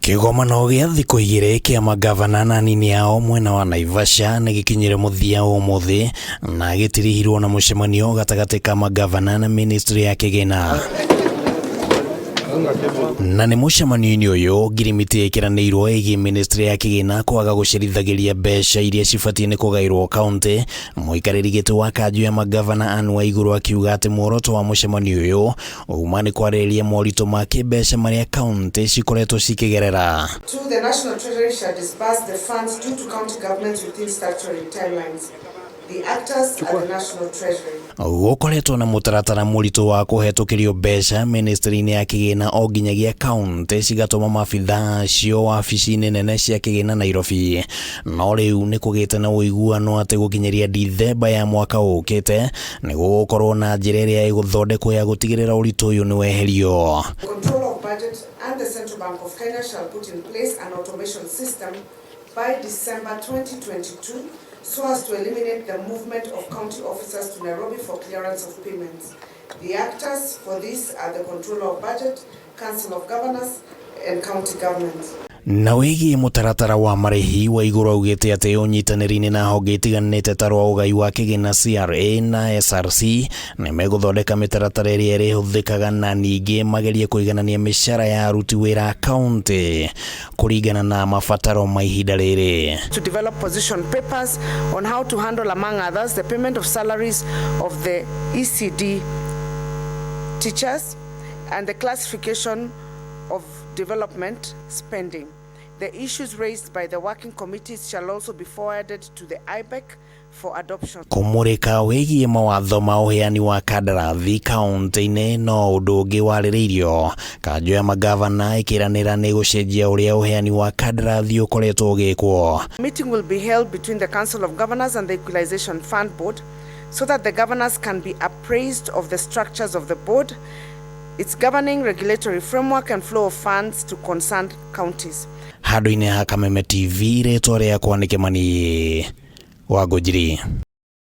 Kĩgomano gĩa thikũ 2 kĩa mangavana na anini ao mwena wa Naivasha nĩ gĩkinyire mũthia ũmũthĩ na gĩtirihirwo na mũcemanio gatagatĩ ka mangavana na ministry ya kĩgĩna. Na nĩ mũcemanio-inĩ ũyũ ngirimiti ĩkĩranĩirwo ĩgiĩ ministry ya kĩgĩna kwaga gũcerithagĩria mbeca iria cibatiĩ nĩ kũgaĩrwo kaũntĩ. Mũikarĩri gĩtĩ wa kanjũ ya mangavana Anne Waiguru akiuga atĩ muoroto wa mũcemanio ũyũ uma nĩ kwarĩrĩria moritũ ma kĩmbeca marĩa kaũntĩ cikoretwo cikĩgerera. Two, the National Treasury shall disburse the funds due to county governments within statutory timelines. The actors are the National Treasury. Gũkoretwo na mũtaratara mũritũ wa kũhetũkĩrio mbeca ministry-inĩ ya kĩgĩna o nginyagia kaũntĩ cigatũma maabithaa acio wabici-inĩ nene cia kĩgĩna Nairobi. No rĩu nĩ kũgĩte na ũiguano atĩ gũkinyĩria Dithemba ya mwaka ũkĩte nĩ gũgũkorwo na njĩra ĩrĩa ĩgũthondekwo ya gũtigĩrĩra ũritũ ũyũ nĩ weherio. The Controller of Budget and the Central Bank of Kenya shall put in place an automation system by December 2022 so as to eliminate the movement of county officers to Nairobi for clearance of payments. The actors for this are the Controller of Budget, Council of Governors, and county governments. Na wĩgiĩ mũtaratara wa marĩhi Waiguru augĩte atĩ ũnyitanĩri-inĩ na honge itiganĩte ta rwa ũgai wa kĩgĩna CRA na SRC nĩ megũthondeka mĩtaratara ĩrĩa ĩrĩhũthĩkaga na ningĩ magerie kũiganania mĩcara ya aruti wĩra a kaũntĩ kũringana na mabataro ma ihinda rĩrĩ. To develop position papers on how to handle, among others, the payment of salaries of the ECD teachers and the classification of development spending. The issues raised by the working committees shall also be forwarded to the IBEC for adoption. Kũmũrĩka wĩgiĩ mawatho ma ũheani wa kandarathi kaũntĩ-inĩ no ũndũ ũngĩ warĩrĩirio. Kanjũ ya mangavana ĩkĩranĩra nĩ gũcenjia ũrĩa ũheani wa kandarathi ũkoretwo ũgĩkwo. A meeting will be held between the Council of Governors and the Equalization Fund Board so that the governors can be appraised of the structures of the board, its governing regulatory framework and flow of funds to concerned counties. Handũ-inĩ ha Kameme TV, rĩtwa rĩakwa nĩ Kĩmani wa Ngũnjiri.